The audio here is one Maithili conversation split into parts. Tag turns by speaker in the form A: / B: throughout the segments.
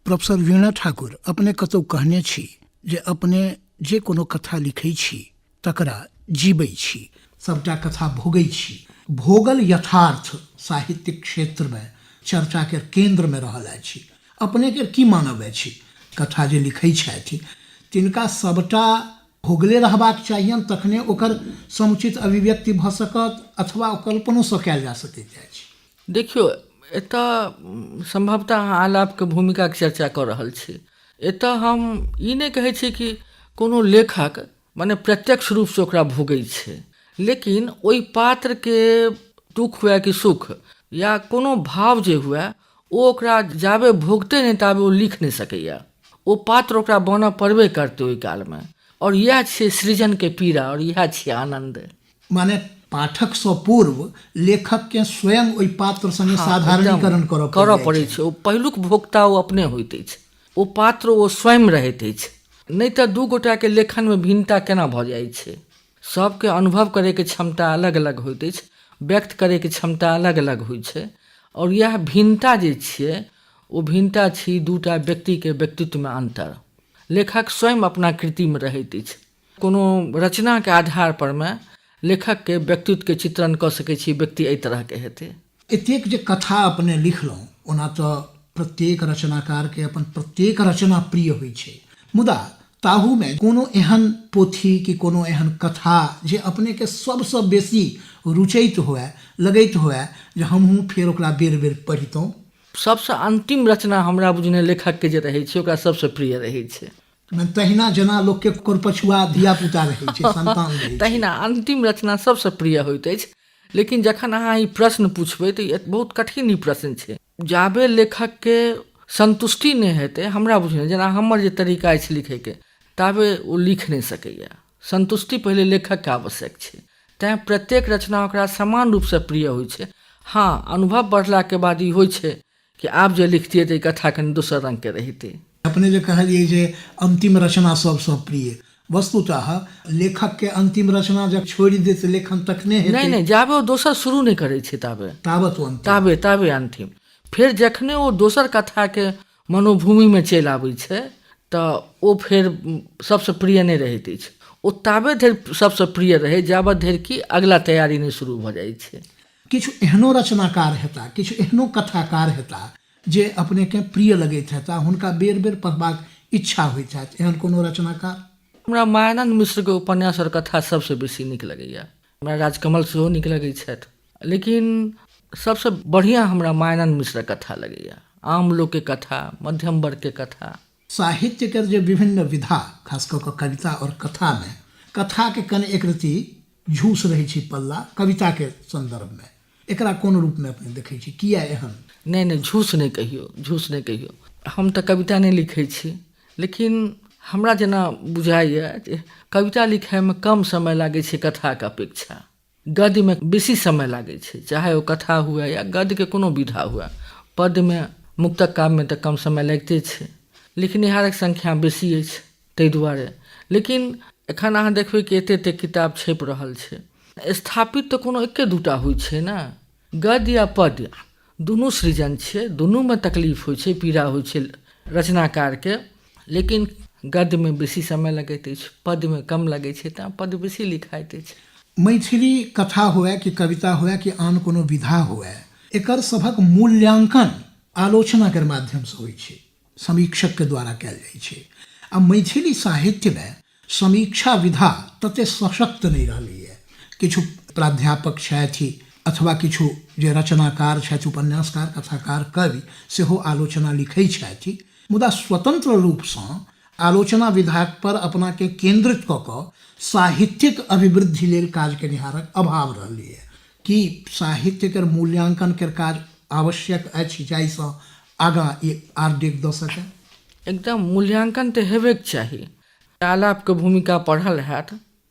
A: प्रोफेसर वीणा ठाकुर, अपने कतौ कहने छी जे अपने जे कोनो कथा लिखै छी तकरा जीबै छी, सबटा कथा भोगै छी। भोगल यथार्थ साहित्यिक क्षेत्रमे चर्चाके केन्द्रमे रहल अछि। अपनेके की मानब अछि, कथा जे लिखै छथि तिनका सबटा भोगले रहबाक चाहियनि तखने ओकर समुचित अभिव्यक्ति भऽ सकत, अथवा ओ कल्पनोसँ कयल जा सकैत अछि?
B: देखियौ, एतऽ सम्भवतः अहाँ आलापके भूमिकाके चर्चा कऽ रहल छी। एतऽ हम ई नहि कहै छी कि कोनो लेखक मने प्रत्यक्ष रूपसँ ओकरा भोगै छै, लेकिन ओहि पात्रके दुःख हुए कि सुख या कोनो भाव जे हुए, ओ ओकरा जाबे भोगतै नहि ताबे ओ लिख नहि सकैए। ओ पात्र ओकरा बनऽ पड़बे करतै ओहि कालमे। आओर इएह छियै सृजनके पीड़ा आओर इएह छियै आनन्द।
A: माने पाठकसँ पूर्व लेखककेँ स्वयं ओहि पात्र सङ्गे साधारणीकरण
B: करऽ पड़ै छै। ओ पहिलुक भोक्ता ओ अपने होइत अछि, ओ पात्र ओ स्वयं रहैत अछि। नहि तऽ दू गोटाके लेखनमे भिन्नता केना भऽ जाइ छै? सभके अनुभव करैके क्षमता अलग अलग होइत अछि, व्यक्त करैके क्षमता अलग अलग होइ छै। आओर इएह भिन्नता जे छियै, ओ भिन्नता छी दूटा व्यक्तिके व्यक्तित्वमे अन्तर। लेखक स्वयं अपना कृतिमे रहैत अछि। कोनो रचनाके आधार परमे लेखकके व्यक्तित्वके चित्रण कऽ सकै छी, व्यक्ति एहि तरहके हेतै।
A: एतेक जे कथा अपने लिखलहुँ, ओना तऽ प्रत्येक रचनाकारके अपन प्रत्येक रचना प्रिय होइ छै, मुदा ताहूमे कोनो एहन पोथी कि कोनो एहन कथा जे अपनेके सबसँ बेसी रुचैत हुए, लगैत हुए जे हमहूँ फेर ओकरा बेर बेर पढ़ितहुँ?
B: सबसँ अन्तिम रचना हमरा बुझने लेखकके जे रहै छै ओकरा सबसँ प्रिय रहै छै।
A: तहिना जेना लोकके कोरपछुआ धियापुता रहै छै, सन्तान रहै छै,
B: तहिना अन्तिम रचना सबसँ प्रिय होइत अछि। लेकिन जखन अहाँ ई प्रश्न पुछबै तऽ बहुत कठिन ई प्रश्न छै। जाबे लेखकके सन्तुष्टि नहि हेतै, हमरा बुझने जेना हमर जे तरीका अछि लिखैके, ताबे ओ लिख नहि सकैए। सन्तुष्टि पहिले लेखकके आवश्यक छै, तैँ प्रत्येक रचना ओकरा समान रूपसँ प्रिय होइ छै। हँ, अनुभव बढ़लाके बाद ई होइ छै कि आब जे लिखतियै तऽ ई कथा कनि दोसर रङ्गके रहितै।
A: अपने जे कहलियै जे अन्तिम रचना सबसँ प्रिय, वस्तुतः लेखकके अन्तिम रचना जब छोड़ि देत लेखन तखने हेतै।
B: नहि नहि, जाबे ओ दोसर शुरू नहि करै छै ताबे।
A: ताबत ओ अन्तिम।
B: ताबे ताबे अन्तिम। फेर जखने ओ दोसर कथाके मनोभूमिमे चलि आबै छै तऽ ओ फेर सबसँ प्रिय नहि रहैत अछि। ओ ताबे धरि सबसँ प्रिय रहै जाबत धरि कि अगिला तैयारी नहि शुरू भऽ जाइ छै।
A: किछु एहनो रचनाकार हेता, किछु एहनो कथाकार हेता जे अपनेके प्रिय लगैत हेता, हुनका बेर बेर पढ़बाक इच्छा होइत हैत, एहन कोनो रचनाकार?
B: हमरा मायानन्द मिश्रके उपन्यास आओर कथा सबसँ बेसी नीक लगैए। हमरा राजकमल सेहो नीक लगै छथि, लेकिन सबसँ बढ़िआँ हमरा मायानन्द मिश्रक कथा लगैए। आम लोकके कथा, मध्यम वर्गके कथा।
A: साहित्यके जे विभिन्न विधा, खास कऽ कऽ कविता आओर कथामे, कथाके कने एक रति झूस रहै छै पल्ला कविताके सन्दर्भमे, एकरा कोन रूपमे अपने देखै छी, किया एहन?
B: नहि नहि, झूस नहि कहियौ, झूस नहि कहियौ। हम तऽ कविता नहि लिखै छी, लेकिन हमरा जेना बुझाइए जे कविता लिखैमे कम समय लागै छै कथाके अपेक्षा। गद्यमे बेसी समय लागै छै, चाहे ओ कथा हुए या गद्यके कोनो विधा हुए। पद्यमे, मुक्तक काव्यमे तऽ कम समय लागिते छै। लिखनिहारक संख्या बेसी अछि ताहि दुआरे। लेकिन एखन अहाँ देखबै कि एते एते किताब छपि रहल छै, स्थापित तऽ कोनो एके दूटा होइ छै ने। गद्य आ पद्य दुनू सृजन छियै, दुनूमे तकलीफ होइ छै, पीड़ा होइ छै रचनाकारके, लेकिन गद्यमे बेसी समय लगैत अछि, पद्यमे कम लगै छै, तैँ पद्य बेसी लिखाइत अछि।
A: मैथिली कथा हुए कि कविता हुए कि आन कोनो विधा हुए, एकर सभक मूल्यांकन आलोचनाके माध्यमसँ होइ छै, समीक्षकके द्वारा कयल जाइ छै। आ मैथिली साहित्यमे समीक्षा विधा तते सशक्त नहि रहलैए। किछु प्राध्यापक छथि अथवा किछु जे रचनाकार छथि, उपन्यासकार, कथाकार, कवि सेहो आलोचना लिखै छथि, मुदा स्वतंत्र रूपसँ आलोचना विधा पर अपनाके केंद्रित कऽ कऽ साहित्यिक अभिवृद्धि लेल काज केनिहारक अभाव रहलैए। कि साहित्यके मूल्यांकनके काज आवश्यक अछि जाहिसँ आगाँ ई आर डेग दऽ सकय?
B: एकदम मूल्यांकन तऽ हेबेके चाही। आलापके भूमिका पढ़ल हैत,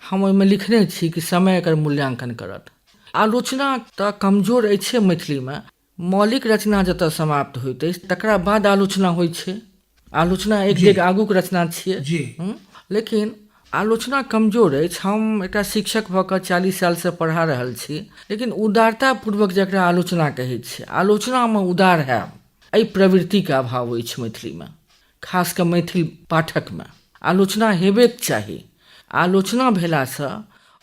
B: हम ओहिमे लिखने छी कि समय एकर मूल्यांकन करत। आलोचना तऽ कमजोर अछि मैथिलीमे। मौलिक रचना जतऽ समाप्त होइत अछि तकरा बाद आलोचना होइ छै। आलोचना एक डेग आगूके रचना छियै। लेकिन आलोचना कमजोर अछि। हम एकटा शिक्षक भऽ कऽ 40 सालसँ पढ़ा रहल छी, लेकिन उदारतापूर्वक जकरा आलोचना कहै छै, आलोचनामे उदार हैब, एहि प्रवृत्तिके अभाव अछि मैथिलीमे, खास कऽ मैथिल पाठकमे। आलोचना हेबेक चाही। आलोचना भेलासँ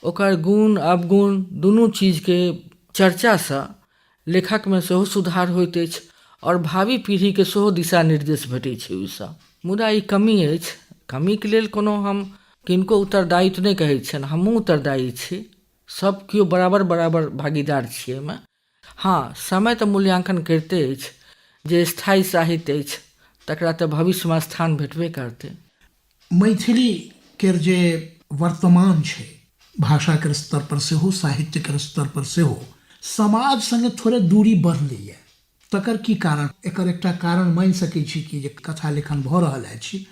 B: ओकर गुण अवगुण दुनू चीजके चर्चासँ लेखकमे सेहो सुधार होइत अछि आओर भावी पीढ़ीके सेहो दिशा निर्देश भेटै छै ओहिसँ। मुदा ई कमी अछि। कमीके लेल कोनो हम किनको उत्तरदायित्व नहि कहै छियनि, हमहूँ उत्तरदायी छी, सभ केओ बराबर बराबर भागीदार छी एहिमे। हँ, समय तऽ मूल्याङ्कन करिते अछि। जे स्थायी साहित्य अछि तकरा तऽ भविष्यमे स्थान भेटबे करतै।
A: मैथिली केर जे वर्तमान छै, भाषाके स्तर पर सेहो, साहित्यके स्तर पर सेहो, समाज सङ्गे थोड़े दूरी बढ़लैए, तकर की कारण? एकर एकटा कारण मानि सकै छी कि जे कथा लेखन भऽ रहल अछि,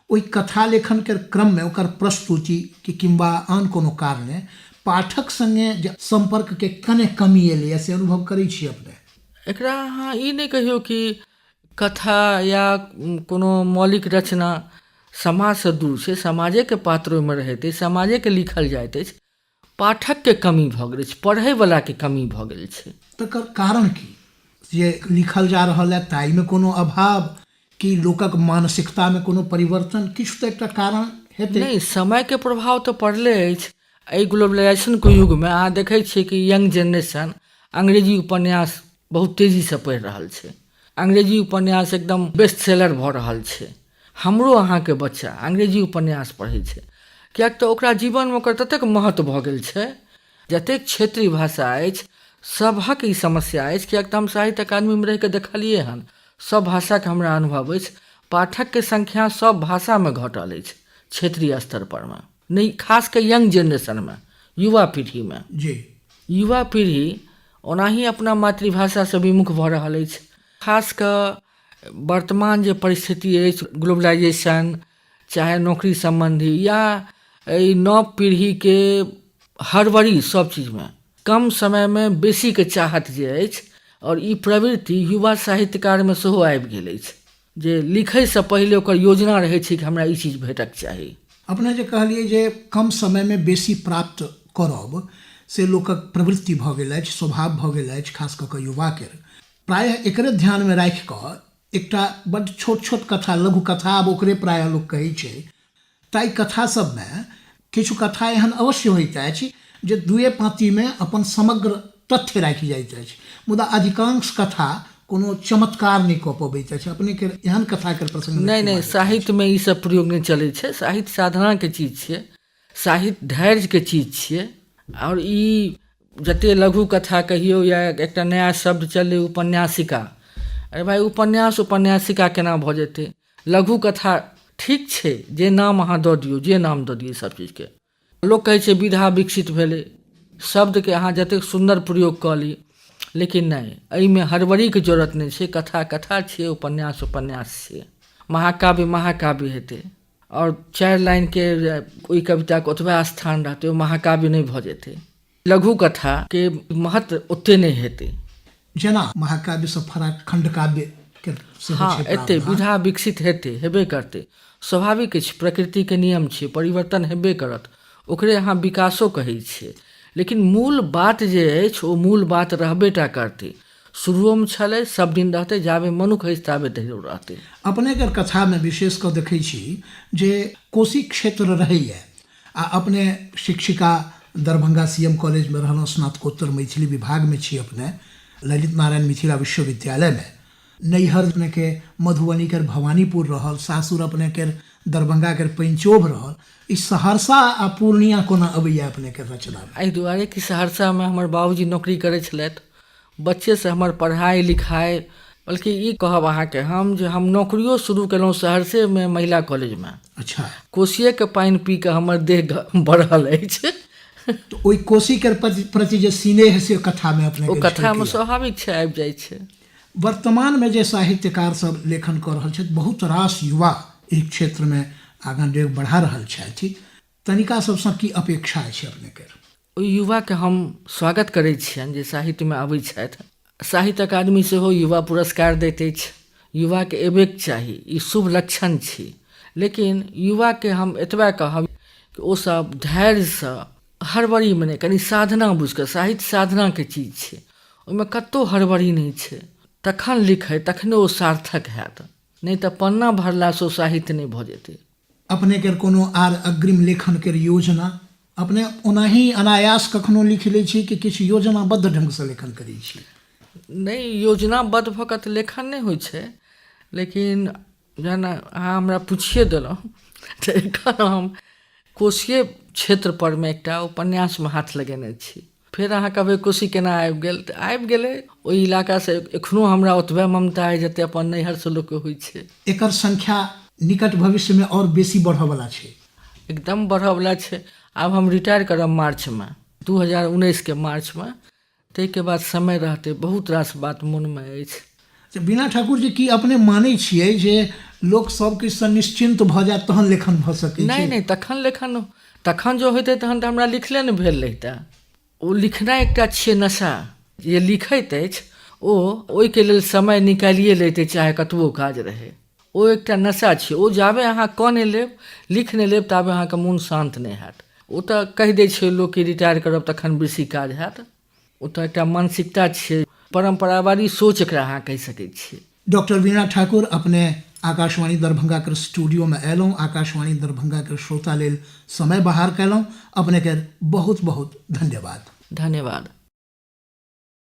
A: ओहि कथा लेखनके क्रममे ओकर प्रस्तुति कि किंवा आन कोनो कारणे पाठक सङ्गे जे सम्पर्कके कने कमी एलैए, से अनुभव करै छी अपने?
B: एकरा अहाँ ई नहि कहियौ कि कथा या कोनो मौलिक रचना समाजसँ दूर छै। समाजेके पात्र ओहिमे रहैत अछि, समाजेके लिखल जाइत अछि। पाठकके कमी भऽ गेल अछि, पढ़ैवलाके कमी भऽ गेल छै।
A: तकर कारण की? जे लिखल जा रहल है ताहिमे कोनो अभाव कि लोकक मानसिकतामे कोनो परिवर्तन? किछु तऽ एकटा कारण हेतै।
B: नहि, समयके प्रभाव तऽ पड़ले अछि। एहि ग्लोबलाइजेशनके युगमे अहाँ देखै छियै कि यंग जेनरेशन अंग्रेजी उपन्यास बहुत तेजीसँ पढ़ि रहल छै। अंग्रेजी उपन्यास एकदम बेस्ट सेलर भऽ रहल छै। हमरो अहाँके बच्चा अंग्रेजी उपन्यास पढ़ै छै, किएक तऽ ओकरा जीवनमे ओकर ततेक महत्व भऽ गेल छै। जतेक क्षेत्रीय भाषा अछि सभक ई समस्या अछि, किएक तऽ हम साहित्य अकादमीमे रहिकऽ देखलियै हन, सभ भाषाके हमरा अनुभव अछि। पाठकके संख्या सभ भाषामे घटल अछि क्षेत्रीय स्तर परमे, नहि खास कऽ यंग जेनरेशनमे, युवा पीढ़ीमे। युवा पीढ़ी ओनाही अपना मातृभाषासँ विमुख भऽ रहल अछि। खास कऽ वर्तमान जे परिस्थिति अछि, ग्लोबलाइजेशन, चाहे नौकरी सम्बन्धी या एहि नव पीढ़ीके हड़बड़ी, सभ चीजमे कम समयमे बेसीके चाहत जे अछि, आओर ई प्रवृत्ति युवा साहित्यकारमे सेहो आबि गेल अछि जे लिखैसँ पहिले ओकर योजना रहै छै कि हमरा ई चीज भेटक चाही।
A: अपने जे कहलियै जे कम समयमे बेसी प्राप्त करब से लोकक प्रवृत्ति भऽ गेल अछि, स्वभाव भऽ गेल अछि, खास कऽ कऽ युवाके। प्रायः एकरे ध्यानमे राखि कऽ एकटा बड्ड छोट छोट कथा, लघु कथा आब ओकरे प्रायः लोक कहै छै, ताहि कथा सबमे किछु कथा एहन अवश्य होइत अछि जे दुए पाँतिमे अपन समग्र तथ्य राखि जाइत अछि, मुदा अधिकांश कथा कोनो चमत्कार नहि कऽ पबैत अछि। अपनेके एहन कथाके प्रसंग?
B: नहि नहि, साहित्यमे ई सब प्रयोग नहि चलै छै। साहित्य साधनाके चीज छियै, साहित्य धैर्यके चीज छियै। आओर ई जतेक लघु कथा कहियौ या एकटा नया शब्द चललै उपन्यासिका, अरे भाइ, उपन्यास उपन्यासिका केना भऽ जेतै? लघु कथा ठीक छै, जे नाम अहाँ दऽ दियौ, जे नाम दऽ दियौ सब चीजके। लोक कहै छै विधा विकसित भेलै, शब्दके अहाँ जतेक सुन्दर प्रयोग कऽ ली, लेकिन नहि, एहिमे हड़बड़ीके जरूरत नहि छै। कथा कथा छियै, उपन्यास उपन्यास छियै, महाकाव्य महाकाव्य हेतै। आओर 4 लाइनके ओहि कविताके ओतबे स्थान रहतै, ओ महाकाव्य नहि भऽ जेतै। लघु कथाके महत्व ओते नहि हेतै।
A: जेना महाकाव्यसँ फराक खण्डकाव्य।
B: हँ, एते विधा विकसित हेतै, हेबे करतै, स्वाभाविक अछि, प्रकृतिके नियम छियै, परिवर्तन हेबे करत, ओकरे अहाँ विकासो कहै छियै। लेकिन मूल बात जे अछि ओ मूल बात रहबे टा करतै। शुरुओमे छलै, सब दिन रहतै, जाबे मनुख अछि ताबे धरि ओ रहतै।
A: अपनेके कथामे विशेष कऽ देखै छी जे कोशी क्षेत्र रहैए आ अपने शिक्षिका दरभंगा सी एम कॉलेजमे रहलहुँ, स्नातकोत्तर मैथिली विभागमे छी अपने ललित नारायण मिथिला विश्वविद्यालयमे। नैहर अपनेके मधुबनीके भवानीपुर रहल, सासुर अपनेके दरभंगाके पैंचोभ रहल। ई सहरसा आ पूर्णिया कोना अबैए अपनेके रचनामे?
B: एहि दुआरे कि सहरसामे हमर बाबूजी नौकरी करै छलथि। बच्चेसँ हमर पढ़ाइ लिखाइ, बल्कि ई कहब अहाँके हम जे हम नौकरियो शुरू केलहुँ सहरसेमे महिला कॉलेजमे। कोसिएके पानि पी कऽ हमर देह बढ़ल अछि।
A: तऽ ओहि कोसीके प्रति जे सिनेह से कथामे अपने
B: ओ कथामे स्वाभाविक छै, आबि जाइ छै।
A: वर्तमानमे जे साहित्यकार सब लेखन कऽ रहल छथि, बहुत रास युवा एहि क्षेत्रमे आगाँ डेग बढ़ा रहल छथि, तनिका सबसँ की अपेक्षा अछि अपनेके?
B: ओहि युवाके हम स्वागत करै छियनि जे साहित्यमे अबै छथि। साहित्य अकादमी सेहो युवा पुरस्कार दैत अछि। युवाके अयबेके चाही, ई शुभ लक्षण छी। लेकिन युवाके हम एतबे कहब कि ओसभ धैर्यसँ, हड़बड़ीमे नहि, कनि साधना बुझिकऽ। साहित्य साधनाके चीज छै, ओहिमे कतहु हड़बड़ी नहि छै। तखन लिखै, तखने ओ सार्थक हैत, नहि तऽ पन्ना भरलासँ ओ साहित्य नहि भऽ जेतै।
A: अपने केर कोनो आर अग्रिम लेखन केर योजना? अपने ओनाही अनायास कखनो लिखि लै छी कि किछु योजनाबद्ध ढंगसँ लेखन करै छी?
B: नहि, योजनाबद्ध भऽ कऽ तऽ लेखन नहि होइ छै, लेकिन जहन अहाँ हमरा पुछिए देलहुँ तऽ एखन हम कोशिये क्षेत्रपरमे एकटा उपन्यासमे हाथ लगेने छी। फेर अहाँ कहबै कोशी केना आबि गेल, तऽ आबि गेलै ओहि इलाकासँ। एखनो हमरा ओतबे ममता अइ जते अपन नैहरसँ लोकके होइ छै।
A: एकर संख्या निकट भविष्यमे आओर बेसी बढ़यवला छै?
B: एकदम बढ़यवला छै। आब हम रिटायर करब मार्चमे, 2019के मार्चमे। ताहिके बाद समय रहतै, बहुत रास बात मोनमे अछि।
A: तऽ बीणा ठाकुर जी, की अपने मानै छियै जे लोक सब किछुसँ निश्चिन्त भऽ जायत तहन लेखन भऽ सकै
B: छै? नहि नहि, तखन लेखन तखन जो होइतै तहन तऽ हमरा लिखले नहि भेल रहितै। ओ लिखनाइ एकटा छियै नशा। जे लिखैत अछि ओ ओहिके लेल समय निकालिए लैत अछि, चाहे कतबो काज रहै। ओ एकटा नशा छियै। ओ जाबे अहाँ कऽ नहि लेब, लिख नहि लेब, ताबे अहाँके मोन शान्त नहि हैत। ओ तऽ कहि दै छै लोक कि रिटायर करब तखन बेसी काज हैत। ओ तऽ एकटा मानसिकता छियै, परम्परावादी सोच एकरा अहाँ कहि सकै छियै।
A: डॉक्टर वीणा ठाकुर, अपने आकाशवाणी दरभंगा के स्टूडियो में अयलहुँ, आकाशवाणी दरभंगा के श्रोता लेल समय बहार कयलहुँ, अपने के बहुत बहुत धन्यवाद।
B: धन्यवाद।